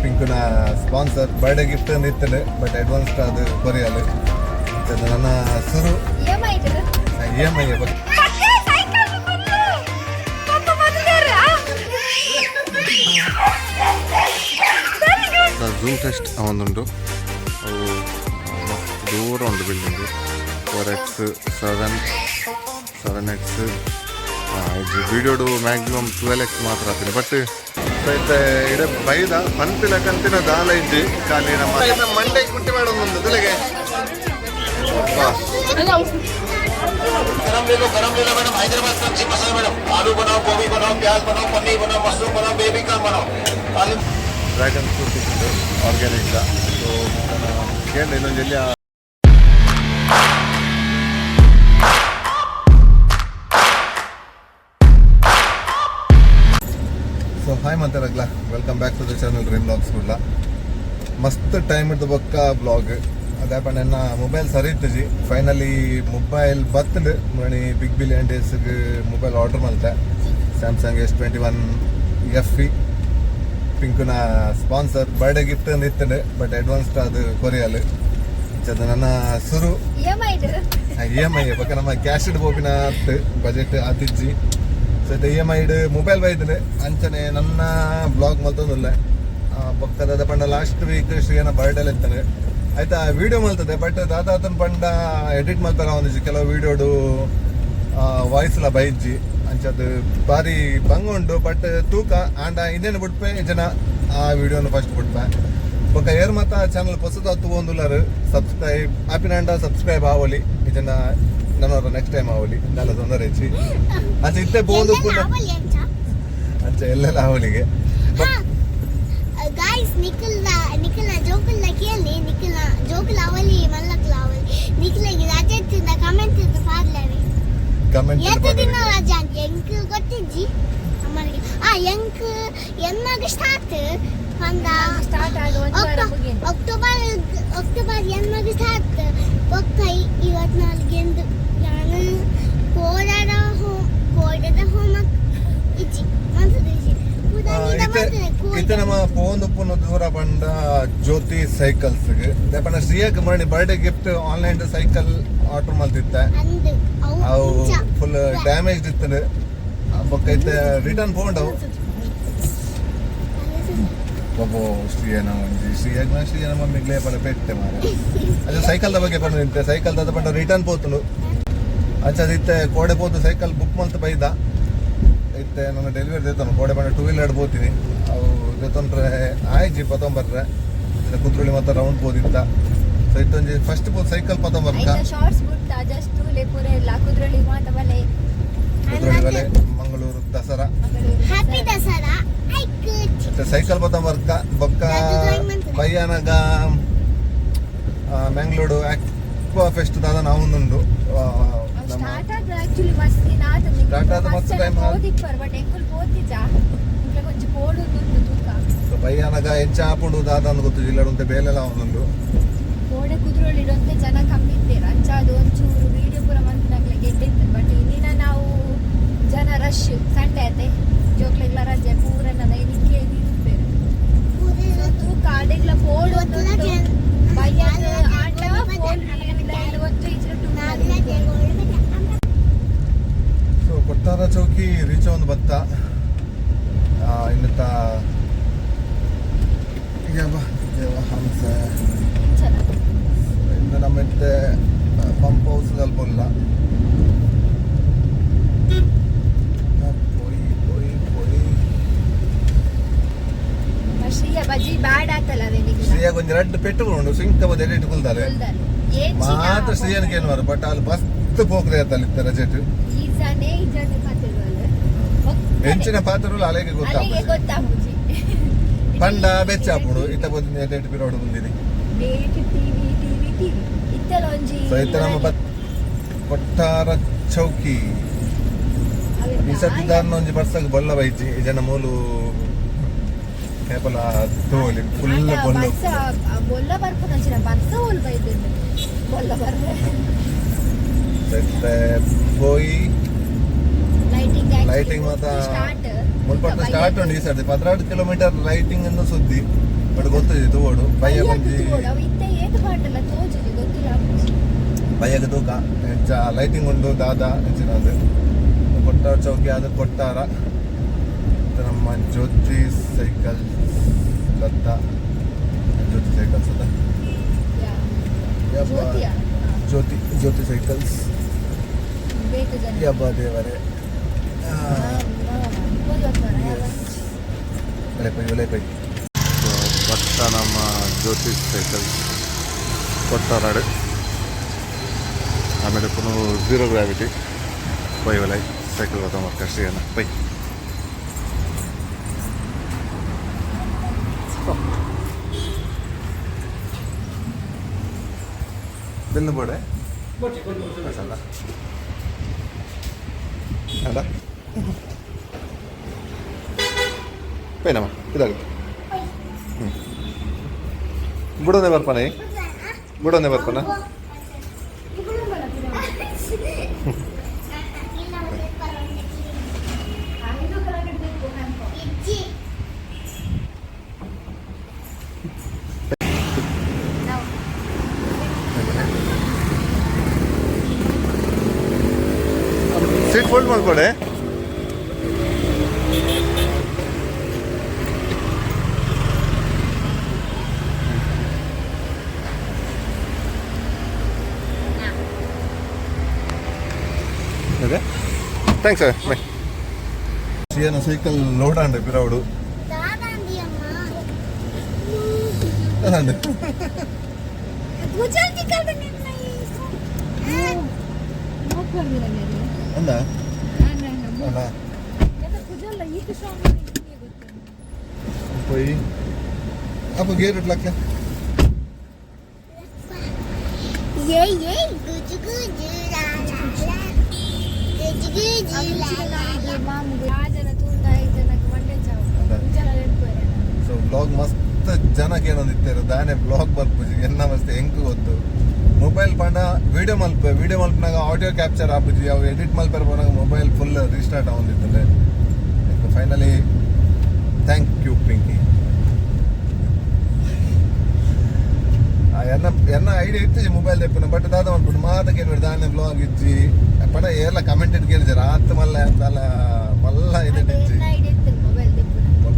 ಪಿಂಕುನ sponsor birthday gift ಇತ್ತಂಡು, but advance ಅದು ಕೊರಿಯಲ್. ನನ್ನ ಸುರು E M I. Zoom test ಒಂದುಂಡು. ಅವು ಮಸ್ತ್ ದೂರ ಉಂಡು building. 4x, 7, 7x. ವಿಡಿಯೋಡು maximum 12x ಮಾತ್ರ ಆಗ್ತದೆ. ಬಟ್ ಇತ್ತೆ ಇಡೆ ಬೈದ ಪನ್ಪಿನ ಕಂತಿನ ದಾಲ ಇಜ್ಜಿ. ಖಾಲಿ ನಮ್ಮ ಮಂಡೆ ಕುಟ್ಟಿ ಮಾಡೋದೊಂದು ತಲೆಗೆ. गरम ले लो, गरम ले लो मैडम। हैदराबाद सब्जी मसाला मैडम। आलू बनाओ, गोभी बनाओ, प्याज बनाओ, पनीर बनाओ, मशरूम बनाओ, बेबी कॉर्न बनाओ, आलू। ಡ್ರ್ಯಾಗನ್ ಫ್ರೂಟ್ ಇತ್ತು, ಆರ್ಗ್ಯಾನಿಕ್. ಸೊ ಕೇಂದ್ರ ಇನ್ನೊಂದು ಎಲ್ಲಿ. ಸೊ ಹಾಯ್ ಮಾತಾಡಗ್ಲ, welcome back to the channel dream blogs Kudla. ಮಸ್ತ್ ಟೈಮ್ ಇದ್ದು ಬೊಕ್ಕ ಬ್ಲಾಗ್. ಅದೇ ನನ್ನ ಮೊಬೈಲ್ ಸರಿ ಇತ್ತಜಿ. ಫೈನಲಿ ಮೊಬೈಲ್ ಬತ್ತಂಡು. ಮಣಿ ಬಿಗ್ ಬಿಲಿಯನ್ ಡೇಸ್ಗೆ ಮೊಬೈಲ್ ಆರ್ಡರ್ ಮಲ್ತೆ, ಸ್ಯಾಮ್ಸಂಗ್ ಎಸ್ 21 ಎಫ್ ಇ. ಪಿಂಕುನ ಸ್ಪಾನ್ಸರ್ ಬರ್ಡೇ ಗಿಫ್ಟ್ ಇತ್ತಂಡು, ಬಟ್ ಅಡ್ವಾನ್ಸ್ ಅದು ಕೊರಿಯಲ್. ನನ್ನ ಸುರು ಇ ಎಮ್ I ಬೊಕ್ಕ ನಮ್ಮ ಕ್ಯಾಶ್ ಪೋಪಿನ ಬಜೆಟ್ ಆತಿಜ್ಜಿ. ಸೊ ಇ ಎಮ್ ಐಡ್ ಮೊಬೈಲ್ ಬೈದ್ಂಡ್. ಅಂಚನೆ ನನ್ನ ಬ್ಲಾಗ್ ಮಲ್ತೊಂದುಲ್ಲೆ. ಬೊಕ್ಕದ ಪಂಡ ಲಾಸ್ಟ್ ವೀಕ್ ಶ್ರೀಯನ ಬರ್ಡೇ ಇತ್ತಾನೆ, ಆಯ್ತಾ? ವಿಡಿಯೋ ಮಲ್ತದೆ, ಬಟ್ ದಾದಾತನ ಪಂಡ ಎಡಿಟ್ ಮಲ್ತಾರ. ಒಂದಿಜಿ ಕೆಲವು ವಿಡಿಯೋಡು ವಾಯ್ಸ್ ಲ ಬೈಜ್ಜಿ. ಅಂಚದು ಬಾರಿ ಬಂಗ ಉಂಡು. ಬಟ್ ತೂಕ ಆಂಡ ಇನ್ನೇನು ಬಿಟ್ಪೆ ಜನ ಆ ವಿಡಿಯೋನು ಫಸ್ಟ್ ಬಿಟ್ಪೆ. ಬೊಕ್ಕ ಏರ್ ಮಾತ ಚಾನಲ್ ಹೊಸದ ತೂವೊಂದುಲ್ಲರು, ಸಬ್ಸ್ಕ್ರೈಬ್ ಆಪಿನಾಂಡ ಸಬ್ಸ್ಕ್ರೈಬ್ ಆವಲಿ. ಇದನ್ನ ನನ್ನ ನೆಕ್ಸ್ಟ್ ಟೈಮ್ ಆವಲಿ, ದಾಲ ತೊಂದರೆ ಹೆಚ್ಚಿ. ಅಂಚ ಇತ್ತೆ ಪೋವೊಂದು ಅಂಚ ಎಲ್ಲೆಲ್ಲ ಆವಲಿಗೆ. ಗಾಯ್ಸ್, ನಿಖಿಲ್ ನಿಖಿಲ್ನ ಜೋಕುಲ್ನ ಕೇಳಿ. ನಿಖಿಲ್ನ ಜೋಕುಲ್ ಅವಲಿ, ಮಲ್ಲಕ್ಲ ಅವಲಿ. ನಿಖಿಲ್ಗೆ ರಜೆ ಇತ್ತಿಂದ ಕಮೆಂಟ್ ಇತ್ತು ಪಾಡ್ಲವಿ. ಕಮೆಂಟ್. ಏತ್ ದಿನ ರಜೆ ಅಂತ ಎಂಕ್ ಗೊತ್ತಿಜ್ಜಿ ಅಮ್ಮನಿಗೆ. ಆ ಎಂಕ್ ಎನ್ನಾಗ ಸ್ಟಾರ್ಟ್ ಪಂದ? ಸ್ಟಾರ್ಟ್ ಆದ ಒಂದು ವಾರ ಮುಗಿಂದು. ಅಕ್ಟೋಬರ್ ಅಕ್ಟೋಬರ್ ಎನ್ನಾಗ ಸ್ಟಾರ್ಟ್. ಬೊಕ್ಕ 24 ಎಂದು ನಾನು ಕೋಡದ ಕೋಡದ ಹೋಮ್ವರ್ಕ್ ಇಜ್ಜಿ ಮನ್ಸದಿಜ್ಜಿ. ಇತ್ತೆ ಇತ್ತೆ ನಮ್ಮ ಪೋಂದುಪ್ಪುನ ದೂರ ಬಂಡ ಜ್ಯೋತಿ ಸೈಕಲ್ಸ್. ಪಂಡ ಶ್ರೀಯಕ್ ಮರಣಿ birthday gift online cycle order ಮಲ್ತಿತ್ತೆ. ಅಂದ್ ಅವು ಅವು ಫುಲ್ ಡ್ಯಾಮೇಜ್ ಇತ್ತು. ಬೊಕ್ಕ ಇತ್ತೆ ರಿಟರ್ನ್ ಪೋಂಡವು. ಒಬ್ಬ ಶ್ರೀಯನ ಒಂಜಿ ಶ್ರೀಯಗ್ ಶ್ರೀಯನ ಮಮ್ಮಿಗ್ಲೇ ಪಡ ಪೆಟ್ಟೆ ಮಾರೆ. ಅದು ಸೈಕಲ್ದ ಬಗ್ಗೆ ಪಂಡ ನಿಂತೆ. ಸೈಕಲ್ ದಾದ ಪಂಡ ರಿಟರ್ನ್ ಪೋತುಂಡು. ಅಂಚ ಇತ್ತೆ ಕೋಡೆ ಪೋತು ಸೈಕಲ್ ಬುಕ್ ಮಲ್ತ್ ಬೈದ. ಇತ್ತೆ ನನ್ನ ಡೆಲಿವರಿ ದೇತನು. ಕೋಡೆ ಪಂಡ ಟೂ ವೀಲರ್ ಪೋತೀನಿ. ಅವು ದೇತೊಂಡ್ರೆ ಆಯ್ಜಿ ಪತೊಂಬರ್ರೆ. ಕುದ್ರೋಳಿ ಮತ್ತೆ ರೌಂಡ್ ಪೋದಿತ್ತ. ಸೊ ಇತ್ತೊಂಜಿ ಫಸ್ಟ್ ಪೋದು ಸೈಕಲ್ ಪತೊಂಬರ್ಕ. ಐತ ಶಾರ್ಟ್ಸ್ ಬುಟ್ಟ ಜಸ್ಟ್ ತೂಲೆ ಪೂರ ಎಲ್ಲ ಕುದ್ರೋಳಿ ಮಾತ ಬಲೆ. ಕುದ್ರೋಳಿ ಬಲೆ, ಮಂಗಳೂರು ದಸರಾ. ಮಂಗಳೂರು. ಹ್ಯಾಪಿ ದಸರಾ ಐಕ್. ಮತ್ತೆ ಸೈಕಲ್ ಪತೊಂಬರ್ಕ. ಬೊಕ್ಕ ಬಯ್ಯಾನಗ ಮ್ಯಾಂಗ್ಳೂರು ಆಕ್ವಾ ಫೆಸ್ಟ್ ದಾದ ನಾವೊಂದುಂಡು ನಮ್ಮ. ಸ್ಟಾರ್ಟ್ ಆದ ಆಕ್ಚುಲಿ ಮಸ್ತ್ ದಿನ ಆತ. Start ಆದ ಮಸ್ತ್ time ಆತ್. ಪೋದಿಪ್ಪರ್, ಬಟ್ ಎಂಕುಲು ಪೋತಿಜ. ಇಂಕ್ಲೆ ಒಂಜಿ ಪೋಡುಂದು ತೂಕ. ಸೊ ಬಯ್ಯಾನಗ ಎಂಚ ಆಪುಂಡು ದಾದ ಅಂದ್ ಗೊತ್ತು ಇಲ್ಲ. ಉಂತೆ ಬೇಲೆಲ ಒಂದುಂಡು. ಕೋಡೆ ಕುದ್ರೋಳಿಡೊಂತೆ ಜನ ಕಮ್ಮಿ ಇದ್ದೇರು. ಅಂಚ ಅದು ಒಂಚೂರು ವಿಡಿಯೋ ಪೂರ ಮಂತಿನಕ್ಲೆ ಗೆಡ್ಡೆ. ಬಟ್ ಇನ್ನಿನ ನಾವು ಜನ ರಶ್. ಸಂಡೆ ಆತೆ, ಜೋಕ್ಲೆಗ್ಲ ರಜೆ, ಪೂರ ನನ್ನ ಇದಕ್ಕೆ ಇಪ್ಪೇರು. ತೂಕ ಆಡೆಗ್ಲ ಪೋಡು. ಬಯ್ಯಾಗ ಆಟ ಫೋನ್ ಒಂದು ಇಜ್ರ. ಸೊ ಕೊಟ್ಟಾರ ಚೌಕಿ ರೀಚ್ ಒಂದು ಬತ್ತ. ಇನ್ನುತ್ತ ಯಾವ ಯಾವ ಹಂಸ. ಇನ್ನು ನಮ್ಮ ಇತ್ತೆ ಪಂಪ್ ಹೌಸ್ ಅಲ್ಪ ಪೊಯ್ ಪೊಯ್ ಪೊಯ್. ಶ್ರೀಯ ಬಜಿ ಬ್ಯಾಡ್ ಆತಲ್ಲ ಅವೇನಿಗೆ. ಶ್ರೀಯಾಗ ಒಂಜಿ ರಡ್ಡ್ ಪೆಟ್ಟು ಉಂಡು. ಸಿಂಕ್ ಬೋದು ಎಡಿಟ್ ಕುಲ್ದಾಲೆ. ಮಾತ್ರ ಶ್ರೀಯನ್ ಕೇನ್ ಮಾರು. ಬಟ್ ಅಲ್ಲಿ ಮಸ್ತ್ ಪೋಕ್ರೆ ಆತಲ್ಲಿ ಇತ್ತೆ ರಜೆಟ್. ಈಜಾನೆ ಈಜಾನೆ ಪಾತೆರುವಲ್ಲ. ಎಂಚಿನ ಪಾತ್ರಗಳು ಅಲೆಗೆ ಅಲ್ಲಿಗೆ ಗೊತ್ತಾಪುಜಿ. ಗೊತ್ತಾಪುಜಿ. ಪಂಡ ಬೆಚ್ಚ ಆಪುಂಡು. ಇತ್ತ ಬೋದಿನ ಎಡೆಟ್ ಪಿರೋಡು ಬಂದಿನಿ. ಡೇಟ್ ಟಿವಿ ಟಿವಿ ಟಿವಿ ಇತ್ತಲ್ಲ ಒಂಜಿ. ಸೊ ಇತ್ತ ನಮ್ಮ ಕೊಟ್ಟಾರ ಚೌಕಿ. ಈ ಸರ್ತಿ ದಾರನ ಒಂಜಿ ಬರ್ಸಗ್ ಬೊಲ್ಲ ಬೈಜಿ. ಈ ಜನ ಮೂಲು ಕೇಪಲ ತೋಲಿ ಫುಲ್ ಬೊಲ್ಲ. ಬರ್ಸ ಬೊಲ್ಲ ಬರ್ಪುನಂಚಿನ ಬರ್ಸ ಓಲ್ ಬೈದುಂಡು ಬೊಲ್ಲ ಬರ್ರೆ. ಸೊ ಇತ್ತೆ ಪೋಯಿ. ಲೈಟಿಂಗ್. ಲೈಟಿಂಗ್ ಮಾತ ಸ್ಟಾರ್ಟ್. ಮುಲ್ಪಟ್ಟ ಸ್ಟಾರ್ಟ್ ಉಂಡು. ಈ ಸರ್ತಿ 12 ಕಿಲೋಮೀಟರ್ ಲೈಟಿಂಗ್ ಅನ್ನು ಸುದ್ದಿ. ಬಟ್ ಗೊತ್ತಿದೆ ತೋಡು ಬಯ್ಯ ಬಂದು ಅವು ಇತ್ತ ಏತ್ ಪಾಟಲ್ಲ ತೋಜುಜಿ ಗೊತ್ತಿಲ್ಲ. ಬಯ್ಯಗ ತೂಕ ಎಂಚ ಲೈಟಿಂಗ್ ಉಂಡು ದಾದ ಎಂಚಿನದು ಕೊಟ್ಟಾರ ಚೌಕಿ ಅದು ಕೊಟ್ಟಾರ. ಮತ್ತು ನಮ್ಮ ಜ್ಯೋತಿ ಸೈಕಲ್ಸ್, ಲತ್ತ ಜ್ಯೋತಿ ಸೈಕಲ್ಸ್ ಅದ. ಯಬ್ಬಾ. ಜ್ಯೋತಿಯಾ? ಜ್ಯೋತಿ ಜ್ಯೋತಿ ಸೈಕಲ್ಸ್. ಬೇಕು ಜನ. ಯಬ್ಬ ದೇವರೇ. ಒಲೆ ಒಲೆ ಪೈ. ಭತ್ತ ನಮ್ಮ ಜ್ಯೋತಿ ಸೈಕಲ್ಸ್ ಕೊಟ್ಟಾರಾಡು. ಆಮೇಲೆ ಪುನಃ ಝೀರೋ ಗ್ರಾವಿಟಿ ಪೈ ಒಲೆ ಸೈಕಲ್ ಬರ್ತಾ ಕೃಷಿಯನ್ನ ಪೈ. ಬೆಲ್ಲ ಬೋಡೆ ಅಲ್ಲ ಅಲ್ಲ ಪೈನಮ್ಮ ಇದಾಗುತ್ತೆ. ಹ್ಞೂ ಬುಡನೆ ಬರ್ಪಾನೆ, ಬುಡನೆ ಬರ್ಪಾನ. ಇಜ್ಜಿ. ಸೀಟ್ ಫೋಲ್ಡ್ ಮಾಡ್ಕೊಡೆ. Okay, thanks sir, by. ಶ್ರೀಯನ cycle load and ಪಿರವಡು. ದಾದಾಂದಿ ಅಮ್ಮ. ಅಂಡ್ ಗುಜಲ್ತಿ ಕಲ್ದ ನಿನ್ನ. ಅಂದ ಅಲ್ಲ. ಪೋಯಿ ಅಪ್ಪ ಗೇರ್ ಇಟ್ಲಕ್ಕೆ. ಏ ಏ ಗುಜು ಗುಜು ಲಾ ಲಾ ಲಾ ಗುಜು ಗುಜು ಲಾ ಲಾ ಲಾ. ಸೊ ಬ್ಲಾಗ್ ಮಸ್ತ್ ಜನಕ್ಕೆ ಏನೊಂದಿತ್ತೇರು ದಾನೆ ಬ್ಲಾಗ್ ಬರ್ಪುಜಿ ಎನ್ನ ಮಸ್ತ್ ಎಂಕ್ ಗೊತ್ತು. ಮೊಬೈಲ್ ಪಂಡ ವಿಡಿಯೋ ಮಲ್ಪ, ವಿಡಿಯೋ ಮಲ್ಪನಾಗ ಆಡಿಯೋ ಕ್ಯಾಪ್ಚರ್ ಆಪುಜಿ. ಅವು ಎಡಿಟ್ ಮಲ್ಪೆರ ಪೋನಾಗ ಮೊಬೈಲ್ ಫುಲ್ ರೀಸ್ಟಾರ್ಟ್ ಆವೊಂದಿತ್ತಲೆ. Finally thank you Pinki. ಎನ್ನ ಎನ್ನ ಐಡಿಯಾ ಇತ್ತು ಮೊಬೈಲ್ ದೆಪ್ಪುನ, ಬಟ್ ದಾದ ಮಲ್ಪುಂಡು ಮಾತಕ್ಕೆ ಏನು ದಾನೆ ಬ್ಲಾಗ್ ಇಜ್ಜಿ ಪಂಡ ಏರ್ಲ ಕಮೆಂಟ್ it ಕೇಳಿದಾರೆ ಆತ್ ಮಲ್ಲ ಅಂತಲ್ಲ ಮಲ್ಲ ಇದಿಜ್ಜಿ.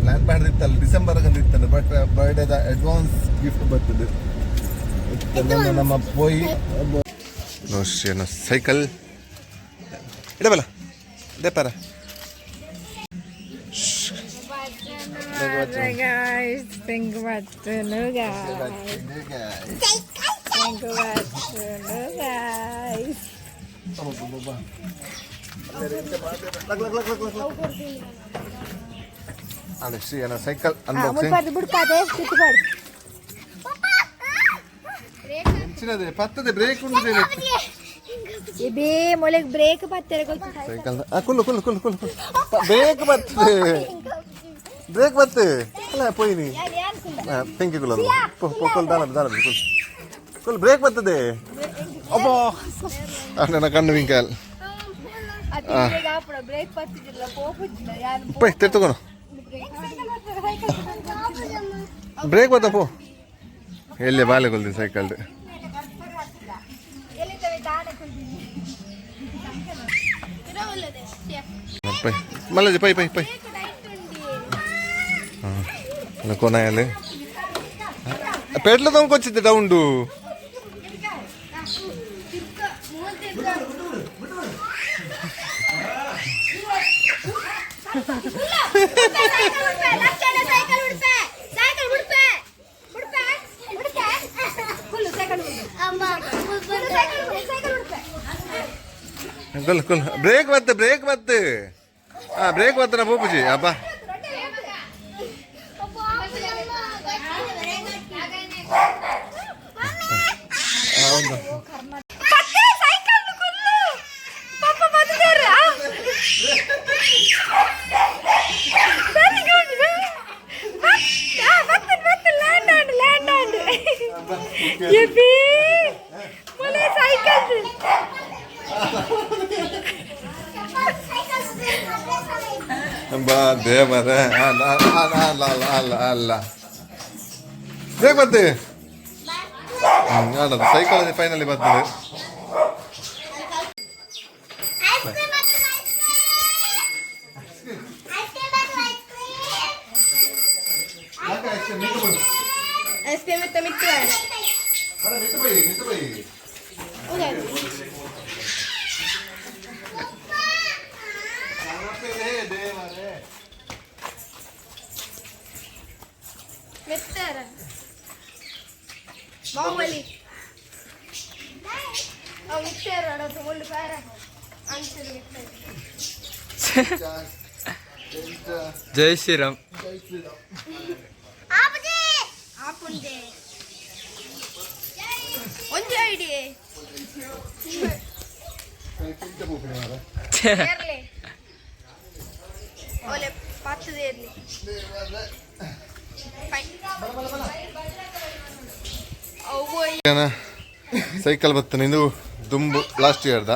ಪ್ಲಾನ್ ಮಾಡಿದಿತ್ತಲ್ಲ ಡಿಸೆಂಬರ್ ಇತ್ತಲ್ಲ, ಬಟ್ ಬರ್ಡೇದ ಅಡ್ವಾನ್ಸ್ ಗಿಫ್ಟ್ ಬರ್ತದೆ. ಇತ್ತೆ ನಮ್ಮ ಪೋಯಿ ಸೈಕಲ್ ಇಡಬಲ್ಲ ದೇಪಾರ. Guys, thank you guys. Thank you guys. ಅದೇ ಶ್ರೀಯನ ಸೈಕಲ್ ಅನ್ಬಾಕ್ಸಿಂಗ್. ಬುಡ್ಪಾದೆ ಕಿತ್ತುಪಾಡು. ಎಂಚಿನದೆ ಪತ್ತದೆ ಬ್ರೇಕ್ ಉಂಟು. ಬೇ ಮೊಲೆಗ್ ಬ್ರೇಕ್ ಪತ್ತೆರೆ ಗೊತ್ತು. ಸೈಕಲ್ ಕುಲ್ಲು ಕುಲ್ಲು ಕುಲ್ಲು ಕುಲ್ಲು ಕುಲ್ಲು. ಬ್ರೇಕ್ ಬರ್ತದೆ, ಬ್ರೇಕ್ ಬತ್ತು ಅಲ್ಲ ಪೋಯಿನಿ ಪಿಂಕಿ ಕುಲ್ಲ ಕುಲ್ ದಾನ ದಾನ ಕುಲ್ ಕುಲ್ ಬ್ರೇಕ್ ಬರ್ತದೆ. ಅಬ್ಬಾ ನನ್ನ ಕಣ್ಣು ವಿಂಕಲ್. ಬ್ರೇಕ್ ಪತ್ತಿದಿಲ್ಲ ಪೋಪುಜಿಲ್ಲ ಯಾರು. ಪೈ ತೆತ್ತುಕೊನು ಬ್ರೇಕ್ ಬತ್ತ ಪೋ ಎಲ್ಲಿ ಬಾಲೆ ಕೊಲ್ದಿ ಸೈಕಲ್. ಪೈ ಮಲ್ಲಜಿ ಪೈ ಪೈ ಪೈ ಹಾಂ ಕೊನೆಯಲ್ಲಿ ಪೆಟ್ಲ ತಗೊಂಡ್ಕೊಚ್ಚಿದ್ದೆ ಡೌಂಡು. ಕುಲ್ ಕುಲ್ ಬ್ರೇಕ್ ಬತ್ತು, ಬ್ರೇಕ್ ಬತ್ತು. ಹಾಂ ಬ್ರೇಕ್ ಬತ್ತನ ಪೂಪುಜಿ ಅಬ್ಬಾ. ಹೌದು. ಬಾ ದೇವರೇ. ಅಲ್ಲ ಅಲ್ಲ ಅಲ್ಲ ಅಲ್ಲ ಅಲ್ಲ. ಬೇಗ ಬರ್ತೆ. ಆಡೋದು ಸೈಕಲ್ ಫೈನಲಿ ಬರ್ತದೆ. ಐಸ್ ಕ್ರೀಮ್ ಇತ್ತ ಮಿತ್ತು. ಮೆತ್ತಾರ ಬಾಹುಬಲಿ ಅವು ಮಿತ್ತಾರ ತಗೊಂಡು ಬಾರ ಅನ್ಸದು ಮಿತ್ತಾರ. ಜೈ ಶ್ರೀರಾಮ್. ಆಪುಂಡೆ ಒಂಜಿ ಐಡಿ ಏರ್ಲೆ ಓಲೆ ಪತ್ತದ ಏರ್ಲಿ. ಅವು. ಸೈಕಲ್ ಬತ್ತನೆ ಇದು ದುಂಬು ಲಾಸ್ಟ್ ಇಯರ್ದ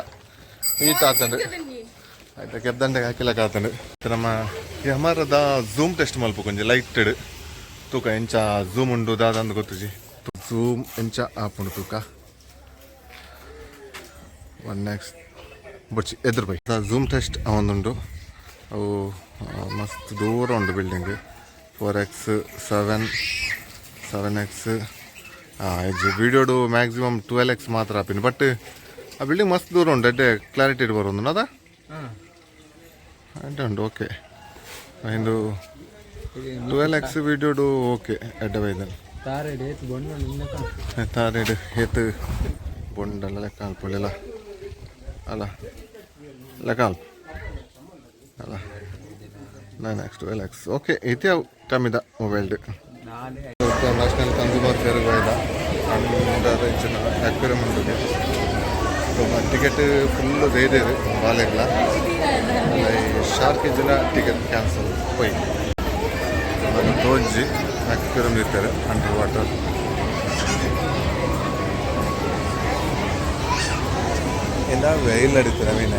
ಈತ ಆತಂಡು. ಆಯ್ತಾ, ಕೆದ್ದಂಡೆಗೆ ಹಾಕಿಲಕ್ಕ ಆತಂಡು. ನಮ್ಮ ಕ್ಯಾಮರಾದ ಝೂಮ್ ಟೆಸ್ಟ್ ಮಲ್ಪ ಕೊಂಚ ಲೈಟೆಡ್ ತೂಕ ಎಂಚ ಝೂಮ್ ಉಂಡು ದಾದಂದು ಗೊತ್ತುಜಿ. ಝೂಮ್ ಎಂಚ ಆಪುಂಡು ತೂಕ. ಒನ್ ನೆಕ್ಸ್ಟ್ ಬೊಚ್ಚಿ ಎದುರು ಬೈ ಝೂಮ್ ಟೆಸ್ಟ್ ಅವೊಂದುಂಡು. ಅವು ಮಸ್ತ್ ದೂರ ಉಂಡು building. 4x, 7, 7x. ಹೆಜ್ಜೆ ವೀಡಿಯೋಡು ಮ್ಯಾಕ್ಸಿಮಮ್ 12x ಮಾತ್ರ ಆಪಿನ. ಬಟ್ ಆ ಬಿಲ್ಡಿಂಗ್ ಮಸ್ತ್ ದೂರ ಉಂಡು, ಎಡ್ಡೆ ಕ್ಲಾರಿಟಿ ಬರೋದು ಅದ ಎಡ್ಡೆ ಉಂಡು. ಓಕೆ, ಇಂದು 12x ವೀಡಿಯೋಡು ಓಕೆ ಎಡ್ಡೆ ಬೈದನ್. ತಾರೆಡ್ ಏತ್ ಬೊಂಡ. ತಾರೇಡು ಏತ್ ಬೊಂಡಲ್ಲ ಲೆಕ್ಕ ಅಲ್ಪೊಲಿಲ್ಲ ಅಲ್ಲ, ಲೆಕ್ಕ ಅಲ್ಪ ಅಲ್ಲ. 9x, 12x okay. ಇತ್ತೆ ಅವು ಕಮ್ಮಿದ ಮೊಬೈಲ್ಡ್. ನ್ಯಾಷನಲ್ ಕನ್ಸ್ಯೂಮರ್ ಫೇರ್ ಹೋಯ್ದ. ಅಂಡರ್ ಇಂಚಿನ ಅಕ್ವೇರಿಯಂ ಉಂಟು. ಟಿಕೆಟ್ ಫುಲ್ ಬೇದೇರು ಬಾಲೆಗ್ಲ. ಶಾರ್ಕ್ ಇಂಚಿನ ಟಿಕೆಟ್ ಕ್ಯಾನ್ಸಲ್ ಪೋಯಿ ಅದು ತೋಜಿ. ಅಕ್ವೇರಿಯಂ ಇರ್ತಾರೆ ಅಂಡರ್ ವಾಟರ್. ಎಲ್ಲ ವೆಯ್ಲ್ ಅಡಿತಾರೆ ನವೀನ.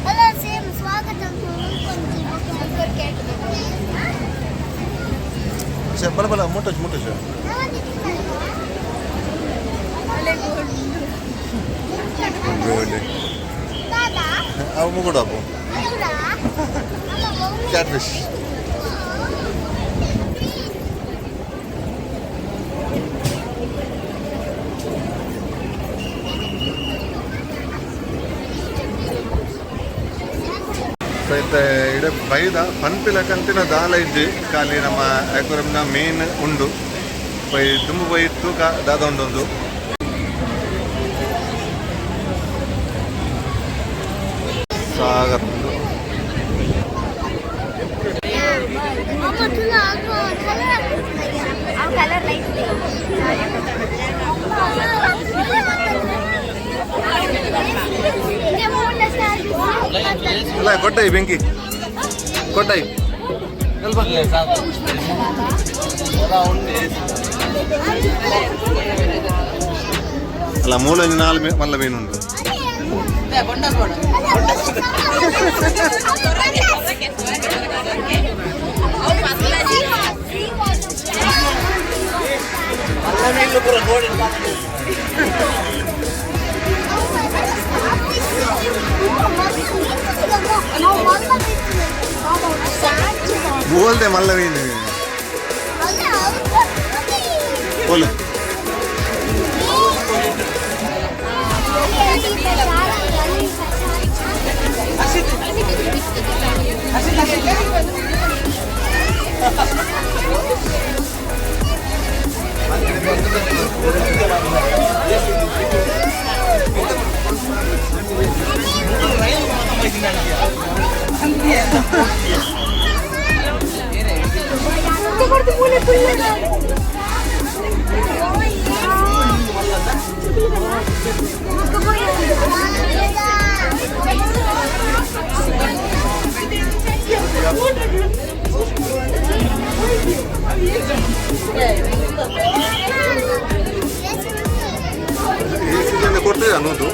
ಅಲ್ಲ, ಸೇಮ್ ಸ್ವಾಗತ. Super cat. ಬಲ ಬಲ ಮುಟ್ಟೋಜ್ ಮುಟ್ಟೋಜ್. ಗೋಲ್ಡ್. ಅವು ಮುಗುಡು ಅಪ್ಪು ಕ್ಯಾಟ್ ಫಿಶ್. ಸೊ ಇತ್ತೆ ಇಡೆ ಬೈದ ಪನ್ಪಿಲಕಂತಿನ ದಾಲ ಇಜ್ಜಿ. ಖಾಲಿ ನಮ್ಮ ಅಕ್ವೇರಿಯಂನ ಮೇನ್ ಉಂಡು. ಬೈ ದುಂಬು ಬೈ ತೂಕ ದಾದ ಉಂಡೊಂದು ಸಾಗರ ಉಂಡು. ಅಮ್ಮ, ತುಲ ಕಲರ್. ಅವು ಕಲರ್ ಲೈಟ್. ಅಲ್ಲ, ಕೊಟ್ಟೈ ಬೆಂಕಿ ಕೊಟ್ಟೈ ಅಲ್ವಾ? ಅಲ್ಲ, ಮೂಲ ನಾಲ್ ಮಲ್ಲ ಮೀನು ಉಂಟು. ಬೋಲ್ದೆ ಮಲ್ಲ ಮೀನು ಬೋಲು. ಈ ಸೀಸನ್ ಕೊಡ್ತೀವಿ ಅನ್ನೋದು.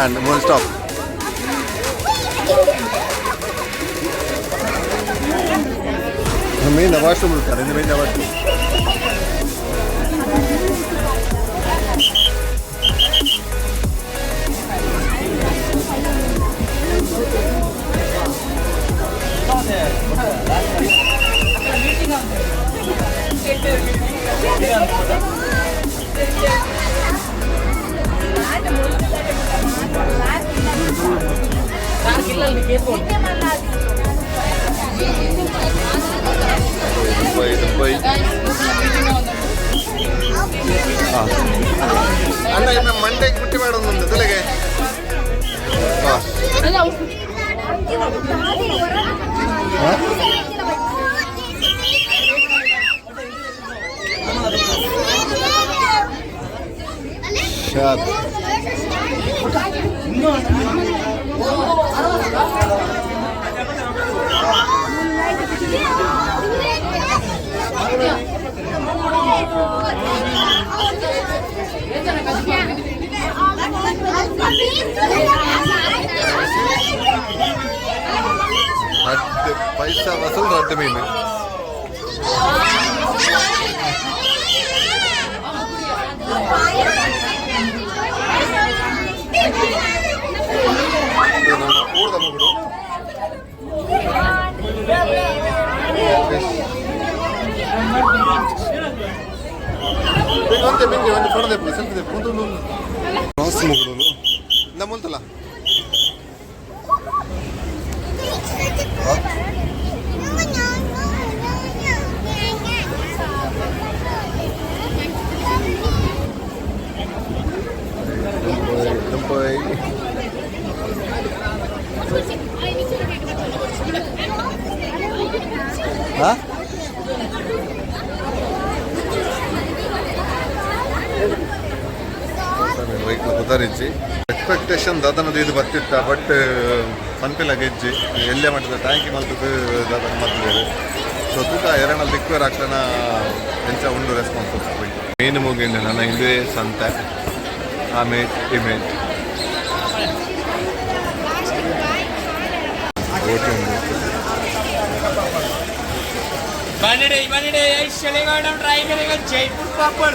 And one stop. Main washroom ಇರ್ತಾರೆ, ಇದು main washroom. Dubai, Dubai. ಅಣ್ಣ, ಇನ್ನು ಮಂಡೆಗೆ ಗುಟ್ಟಿ ಮಾಡೋದೊಂದು ತಲೆಗೆ. ಶಾದ್. ರಡ್ಡು ಪೈಸಾ ವಸೂಲ್, ರಡ್ಡು ಮೀನು. ಇದು ನಮ್ಮ ಊರ್ದ ಮಗಳು. ಒಂತೆ ಬಿಂಗೆ ಒಂದು ಫೋಟೋ ದೇಪು, ಸೆಲ್ಫಿ ದೇಪು. ಒಂದು ಕ್ರಾಸ್ ಮುಗುಡು ಇಂದ ಮುಲ್ತಲ್ಲ. ದುಂಪೈ. ಹಾ, ವೆಹಿಕಲ್ ಕುದಾರಿಜ್ಜಿ. ಎಕ್ಸ್ಪೆಕ್ಟೇಷನ್ ದಾದನದು ಇದು ಬರ್ತಿತ್ತ, ಬಟ್ ಪನ್ಪಿಲ ಗೆಜ್ಜಿ ಎಲ್ಲೇ ಮಟ್ಟದ ಟ್ಯಾಂಕಿ ಮಲ್ತದ್ದು ದಾದನ ಮಲ್ತಿದ್ದಾರೆ. ಸೊ ತೂಕ ಎರಡಲ್ಲಿ ದಿಕ್ವೇರ್ ಹಾಕ್ಲನ ಎಂಚ ಉಂಡು ರೆಸ್ಪಾನ್ಸ್. ಮೇನು ಮುಗಿಂಡ ನನ್ನ ಹಿಂದೆ ಸಂತೆ ಆಮೇಟ್ ಇಮೇಟ್ ಓಕೆ ಉಂಡು. बनेडे बनेडे चलेगा ट्राई करेगा जयपुर पापड़.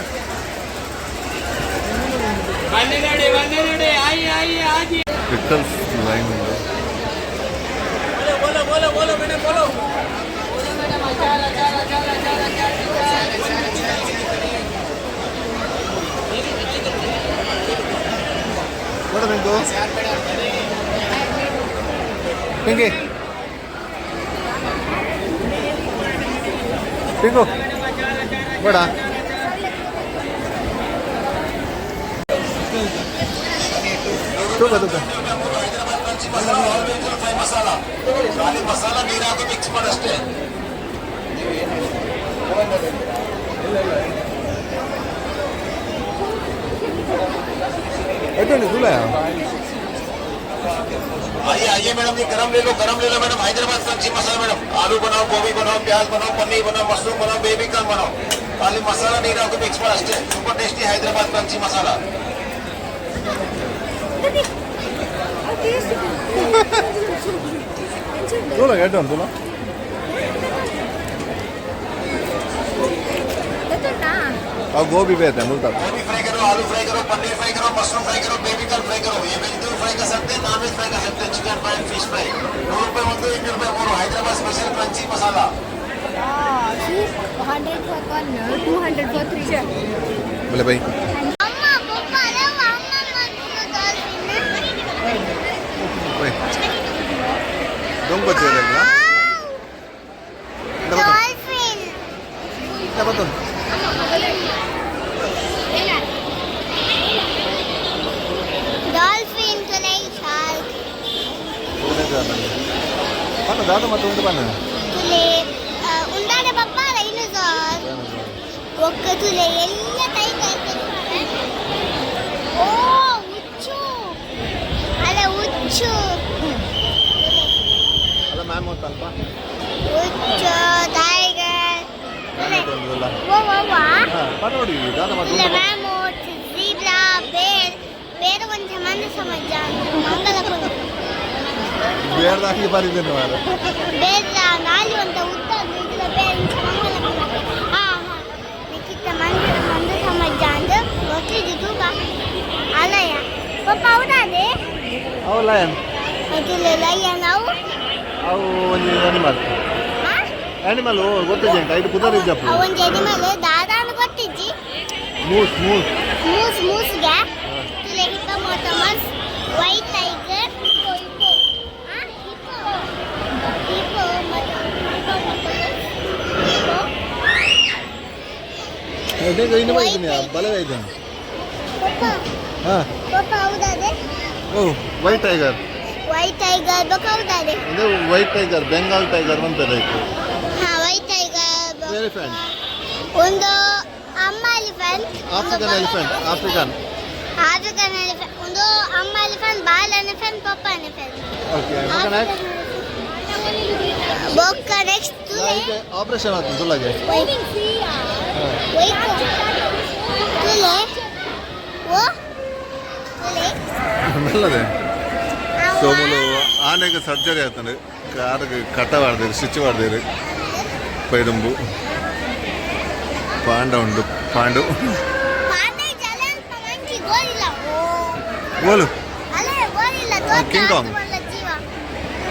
बनेडे बनेडे, आइए आइए आज. ಪಿಕ್ಕಲ್ಸ್ ಲೈನ್ ಉಂಡು. बोलो बोलो बोलो बोलो मैडम, बोलो. ಬೇಡ ಪಿಂಕು, ಪಿಂಕಿ, ಪಿಂಕು, ಬೇಡ. ತೂಕ ತೂಕ. ಫ್ರೈ ಮಸಾಲ, ಖಾಲಿ ಮಸಾಲ ನೀರು ಹಾಕಿ ಮಿಕ್ಸ್ ಮಾಡಷ್ಟೇ. ಎಟ್ಟುಂಡು ತೂಲ. आइए आइए मैडम जी, गरम ले लो, गरम ले लो मैडम. हैदराबाद क्रंची मसाला मैडम. आलू बनाओ, गोभी बनाओ, प्याज बनाओ, पनीर बनाओ, मशरूम बनाओ, बेबी कॉर्न बनाओ. खाली मसाला ನೀರು ಹಾಕಿ ಮಿಕ್ಸ್ ಮಾಡಿ ಅಷ್ಟೇ. Super tasty Hyderabad crunchy masala. ತೂಲ, ಎಟ್ಟುಂಡು ತೂಲ. ಅವು ಗೋಬಿ ಬೇತೆ ಮುಲ್ತ. गोभी फ्राई करो, आलू फ्राई करो, पनीर फ्राई करो, मशरूम फ्राई करो, बेबी कॉर्न फ्राई करो. ये वेजिटेबल फ्राई कर सकते हैं, नॉन वेज फ्राई कर सकते हैं. Chicken fry, fish fry. 100 ರೂಪಾಯಿ ಒಂದು, 200 ರೂಪಾಯಿ ಮೂರು. Hyderabad special crunchy masala. 100 for 1, 200 for 3. ಬಲೆ ಬೈ. ಅಮ್ಮ, ಪಪ್ಪ, ಅಮ್ಮ ಡಾಲ್ಫಿನ್. ಬೈ, ದೊಂಬ ಚೇರಲ್ಲ. ಡಾಲ್ಫಿನ್. ಬತ್ತೊಂದು. ಪನ್ನ ದಾದ ಮತ್ತೆ ಉಂಡು ಪನ್ನ. ತುಲೆ ಉಂಡಾಡ ಪಪ್ಪ ಡೈನೋಸಾರ್ ಒಕ್ಕ ತುಲೆ ಎಲ್ಲ ಟೈಗರ್. ಓ ಹುಚ್ಚು ಅಲ್ಲ, ಹುಚ್ಚು. ಅಲ್ಲ ಮ್ಯಾಮ್, ಅಲ್ಪ. ಹುಚ್ಚು ಟೈಗರ್. ಒಂದಲ್ಲ. ಓ ಓ ವಾ. ಪನ್ನ ನೋಡಿ ದಾದ ಮತ್ತೆ. ಇಲ್ಲ, ಮ್ಯಾಮೋಟ್, ಜೀಬ್ರಾ, ಬೇರ್ ಬೇರೆ ಒಂದು ಮಂದ ಸಮಾಜ ಮಂಗಲ. ಬೇರ್ದಾಕಿ ಬರಿದ್ದೇನೆ ಮಾರ. ಬೇರೆ ನಾಲಿ ಅಂತ ಉದ್ದ ಇದ್ರ ಬೇರೆ ಮಂಗಲ. ಹಾ ಹಾ, ನಿಖಿತ ಮಂದ ಮಂದ ಸಮಾಜ ಅಂದ್ ಗೊತ್ತಿದ್ದು ತೂಕ ಅಲ್ಲಯ್ಯ ಪಪ್ಪ, ಹೌದಾದೆ. ಅವು ಲಯನ್. ಅದು ಲಯ್ಯ ನಾವು. ಅವು ಒಂಜಿ ಅನಿಮಲ್. ಹಾ. ಆನಿಮಲ್ ಗೊತ್ತಿದೆ ಅಂತ ಇದು ಪುದರ್ ಇಜ್ಜಪ್ಪ. ಒಂಜಿ animal ದಾದಾನು ಗೊತ್ತಿಜ್ಜಿ. ಮೂಸ್ ಮೂಸ್. ಮೂಸ್ ಮೂಸ್ಗೆ ತುಲೆ ಹಿಪ್ಪೋಮೋಟಮಸ್, white tiger, hippo hippo, hippo hippo ಮತ್ತು ಹಿಪ್ಪೋಮೋಟಮಸ್ ಹಿಪ್ಪೋ. ಇನ್ನು ಇದ್ದೀನಿ ಬಲವೇ ಇದ್ದೇನೆ. ಪಪ್ಪ. ಹಾ. ಪಪ್ಪ, ಹೌದಾದೆ. ಓ, ವೈಟ್ ಟೈಗರ್. ವೈಟ್ ಟೈಗರ್ ಬೊಕ ಹೌದಾದೆ. ಅಂದ್ರೆ ವೈಟ್ ಟೈಗರ್, ಬೆಂಗಾಲ್ ಟೈಗರ್ ಅಂತ ಆಯ್ತು. ಹಾ, ವೈಟ್ ಟೈಗರ್. ಎಲಿಫೆಂಟ್. ಒಂದು ಅಮ್ಮ elephant. African elephant, African. African elephant. ಒಂದು ಅಮ್ಮ elephant, ball elephant, papa elephant. Okay. ಬೊಕ್ಕ ನೆಕ್ಸ್ಟ್ ತುಲೆ. ಆಪರೇಷನ್ ಆಗ್ತದೆ ತುಲಾಗೆ. ವೈಟ್ ತುಲೆ, ಓ ತುಲೆ. ನಲ್ಲದೆ. ಸೊ ಮೂಲು ಆನೆಗೆ ಸರ್ಜರಿ ಆಗ್ತದೆ, ಕಾರ್ಗೆ ಕಟ ಮಾಡ್ದೇರು, ಸ್ಟಿಚ್ ಮಾಡ್ದೇರು. ಪೈದಂಬು ಪಾಂಡ ಉಂಡು, ಪಾಂಡು. ಪಾಂಡೆ ಜಲ ಅಂತ ಮಂಕಿ ಗೋರಿಲ್ಲ ಓ. ಓಲು. ಅಲ್ಲ, ಗೋರಿಲ್ಲ. King Kong. ಜೀವ,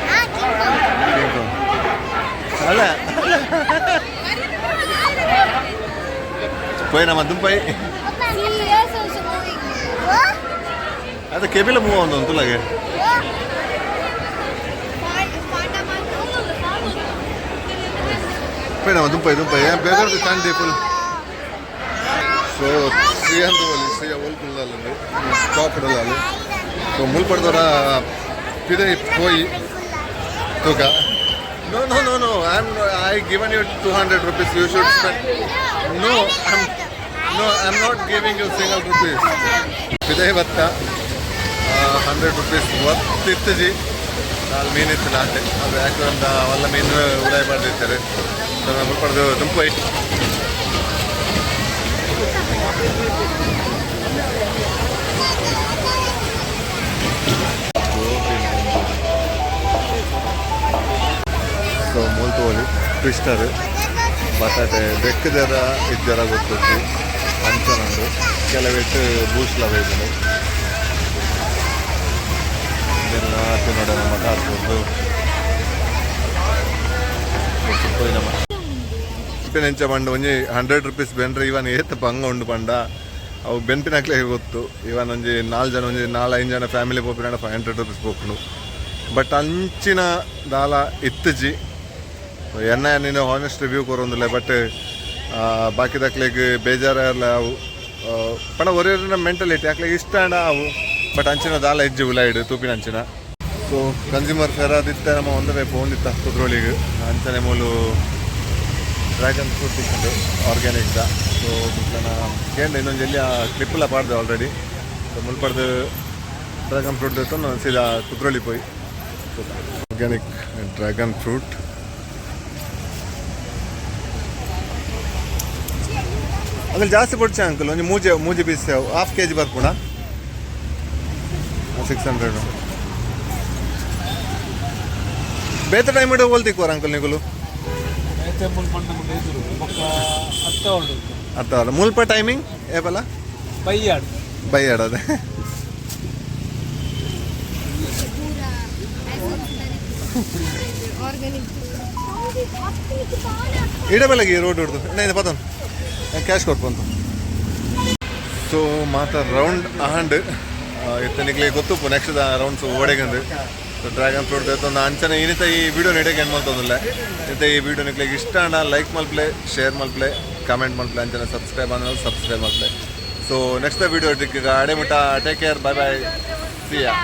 ಹಾ, ಕಿಂಗ್ ಕಾಂಗ್. ಕಿಂಗ್ ಕಾಂಗ್ ಅಲ್ಲ. ಪೋಯ್ ನಮ್ಮ ದುಂಪೈ. ಓ. ಅದು ಕೆಬಿಲ ಮೂವ್ ಒಂದು ತುಲಾಗೆ. ಓ. ಪೋಯ್ ನಮ್ಮ ದುಂಪೈ ದುಂಪೈ ಬೇಕಾದ್ರೆ ಚಂಡಿ ಫುಲ್. ಸೊ ಶ್ರೀ ಅಂತ ಒಲಿ ಶ್ರೀ ಒಲ್ ಕುಲ್ಲಾಲಂದು ಟಾಪ್ ಇಡಲಾಲು. ಸೊ ಮುಲ್ಪಡ್ದವರ ಪಿದೈ ಪೋಯಿ ತೂಕ. No, I given you 200 rupees, you should spend. No, I am not giving you single rupees. ಪಿದೈ ಬತ್ತ 100 ರುಪೀಸ್ ಒತ್ತಿತ್ತಜಿ. ನಾಲ್ ಮೀನು ಇತ್ತು ನಾಟೆ ಅದು ಯಾಕೆ ಒಂದು ಅವಲ್ಲ ಮೀನು ಉದಾಯ ಮಾಡ್ದಿರ್ತಾರೆ. ಸೊ ಮುಲ್ಪಡ್ದು ದುಂಪೈ. ಸೊ ಮೂಲ್ತೋಲಿ ಟ್ವಿಸ್ಟರ್ ಬಟಾಟೆ ಬೆಕ್ಕದರ ಇದ್ದರ ಗೊತ್ತುಂಟು ಅಂಚನಂಡು ಕೆಲವೆಟ್ಟು ಬೂಸ್ಲ ಬೈದನು. ಇದೆಲ್ಲ ನೋಡ ನಮ್ಮ ಕಾಸು ಪೋಯಿ ನಮ್ಮ ಎಂಚ ಪಂಡ ಒಂಜಿ 100 ರುಪೀಸ್ ಬೆನ್ರೆ ಇವನ್ ಏತ್ ಬಂಗ ಉಂಡು ಪಂಡ ಅವು ಬೆನ್ಪಿನಕ್ಲೆ ಗೊತ್ತು. ಇವನ್ ಒಂಜಿ ನಾಲ್ ಜನ, ಒಂಜಿ ನಾಲ್ ಐದು ಜನ ಫ್ಯಾಮಿಲಿ ಪೋಪಿನ 500 ರುಪೀಸ್ ಪೋಪುಂಡು. ಬಟ್ ಅಂಚಿನ ದಾಲ ಇತ್ತಜಿ. ಎನ್ನ ನೀನು ಹಾನೆಸ್ಟ್ ರಿವ್ಯೂ ಕೊರೊಂದಿಲ್ಲ. ಬಟ್ ಬಾಕಿದಕ್ಲೆಗ್ ಬೇಜಾರಲ್ಲ ಅವು ಪಂಡ ಒರೇ ಮೆಂಟಲಿಟಿ ಅಕ್ಲೆಗ್ ಇಷ್ಟ ಅಂಡ ಅವು. ಬಟ್ ಅಂಚಿನ ದಾಲ ಇಜ್ಜಿ ಉಲಾಯಿಡ್ ತೂಪಿನ ಅಂಚಿನ. ಸೊ ಕನ್ಸ್ಯೂಮರ್ ಫೇರ್ ಆದಿತ್ತೆ ನಮ್ಮ ಒಂದೇ ಪೋಂದಿತ್ತ ಕುದ್ರೋಳಿಗೆ. ಅಂಚನೆ ಮೂಲು ಡ್ರ್ಯಾಗನ್ ಫ್ರೂಟ್ ತಿಂದು ಆರ್ಗ್ಯಾನಿಕ್ the. So ಬುಕ್ಕನ ಕೇಂದ್ರ ಇನ್ನೊಂದು ಎಲ್ಲಿ ಕ್ಲಿಪ್ಪೆಲ್ಲ ಪಾಡ್ದೆ ಆಲ್ರೆಡಿ. ಸೊ ಮುಲ್ಪಡ್ದು ಡ್ರ್ಯಾಗನ್ ಫ್ರೂಟ್ ದೆತ್ತೊಂದು ಸೀದಾ ಕುದ್ರೋಳಿ ಪೋಯಿ. ಆರ್ಗ್ಯಾನಿಕ್ ಡ್ರ್ಯಾಗನ್ ಫ್ರೂಟ್ ಅಂಕಲ್, ಜಾಸ್ತಿ ಪೊಡ್ಚೆ ಅಂಕಲ್. ಒಂಜಿ ಮೂಜೆ ಮೂಜೆ ಪೀಸ್, ಹಾಫ್ ಕೆ ಜಿ ಬರ್ಪುಣ? 600. ಬೇತೆ ಟೈಮ್ ಇಡ ಓಲ್ ತಿಕ್ಕುವರ ಅಂಕಲ್ ನಿಗುಲು? ಬೊಕ್ಕ ಅರ್ಥ. ಅರ್ಥ ಅಲ್ಲ. ಮುಲ್ಪ ಟೈಮಿಂಗ್ ಏಪಲ್ಲ? ಬೈಯಾಡ್. ಬೈ ಆಡೋದೆ. ಪೂರ ಆರ್ಗಾನಿಕ್. ಇಡ ಬೆಳಗ್ಗೆ ರೋಡ್ ಹಿಡ್ದು ಇನ್ನೇನು ಪತನ್ ಕ್ಯಾಶ್ ಕೊಡ್ಪಂತು. ಸೊ ಮಾತ ರೌಂಡ್ ಆಂಡ್ ಇತ್ತೆ ನಿಕ್ಲೆ ಗೊತ್ತುಪ್ಪು ನೆಕ್ಸ್ಟ್ ರೌಂಡ್ಸ್ ಓಡೆಗಂದು. ಸೊ ಡ್ರ್ಯಾಗನ್ ಫ್ರೂಟ್ ಒಂದು ಅಂಚನೆ ಇನ್ನಿತ ಈ ವಿಡಿಯೋ ನೆಡೆಗೆ ಎಂಡ್ ಮಲ್ತೊಂದಿಲ್ಲ. ಇತ್ತ ಈ ವಿಡಿಯೋ ನಿಕ್ಲೆಗ್ ಇಷ್ಟ ಅಂಡ ಲೈಕ್ ಮಲ್ಪ್ಲೆ, ಶೇರ್ ಮಲ್ಪ್ಲೆ, ಕಮೆಂಟ್ ಮಲ್ಪ್ಲೆ, ಅಂಚನೆ ಸಬ್ಸ್ಕ್ರೈಬ್ ಅಂದ್ರೆ ಸಬ್ಸ್ಕ್ರೈಬ್ ಮಲ್ಪ್ಲೆ. ಸೊ ನೆಕ್ಸ್ಟ್ ವಿಡಿಯೋ ಅಡೆ ಮುಟ್ಟ take care, bye bye, see ya.